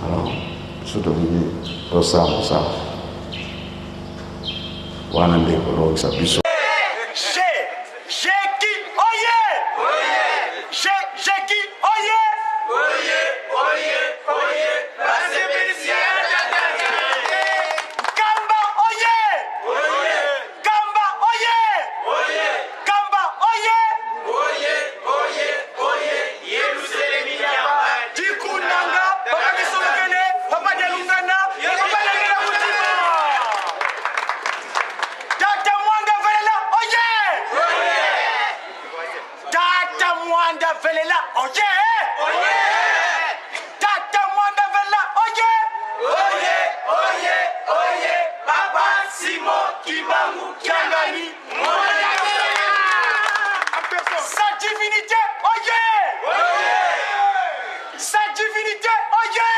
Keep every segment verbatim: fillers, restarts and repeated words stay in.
Biso tolingi tosambusa wana nde kolongisa biso. Je, Jeki, oye! Je, Jeki, oye! Oye, oye, oye! Basepelisi ya tata. Nkamba, oye! Oye! Nkamba, oye! Oye! Nkamba, oye! Oye, oye, oye! Yelusalemi Diambu. Dikunanga, bakaki solokele, Papa Dialungana, Papa Dialungana Mutima. Tata Mwanda Velela, oye! Oye! Tata Mwanda Velela, oye! Oye! Tata Mwanda Velela, oye! Oye, oye, oye! Papa Simon Kimbangu Kiangani, Sa divinité, oye! Oye! Sa divinité, oye!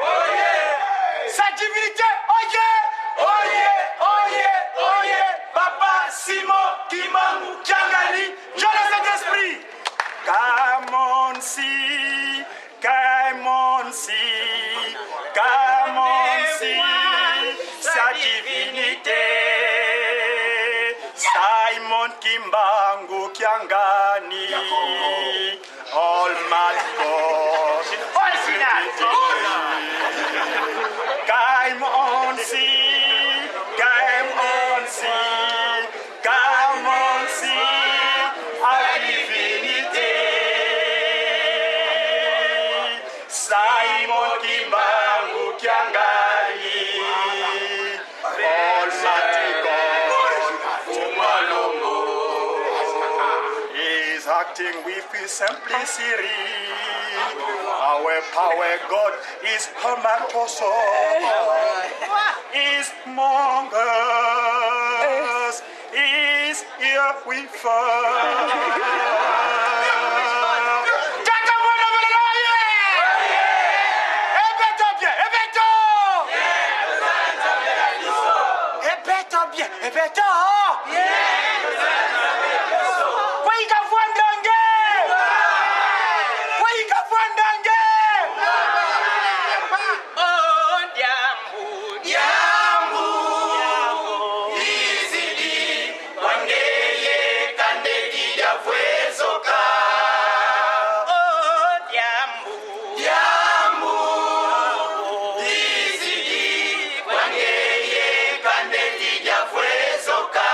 Oye! Sa divinité, oye! Oye, oye, oye! Papa Simon Kimbangu Kiangani, Dieu le Saint-Esprit. Come on, see. Come on, see, come on, see, sa divinité, Simon Kimbangu Kiangani, Almighty God, come on, see, come on, see, come on, see, a divinité. Simon Kimbangu Kiangani, Almighty God, Mfumu a Longo, is acting with his simplicity. Our power God is among us, is among us. Is here with us. Tata Mwanda Velela, oye! E beto bien, e beto! E beto bien, e beto! Kwa ika fwa ndonge! Kwa ika fwa ndonge! Oh, diambu, diambu, dizidi kwa ngeye kandeti dia vwezoka. Oh, diambu, diambu, dizidi kwa ngeye kandeti dia vwezoka.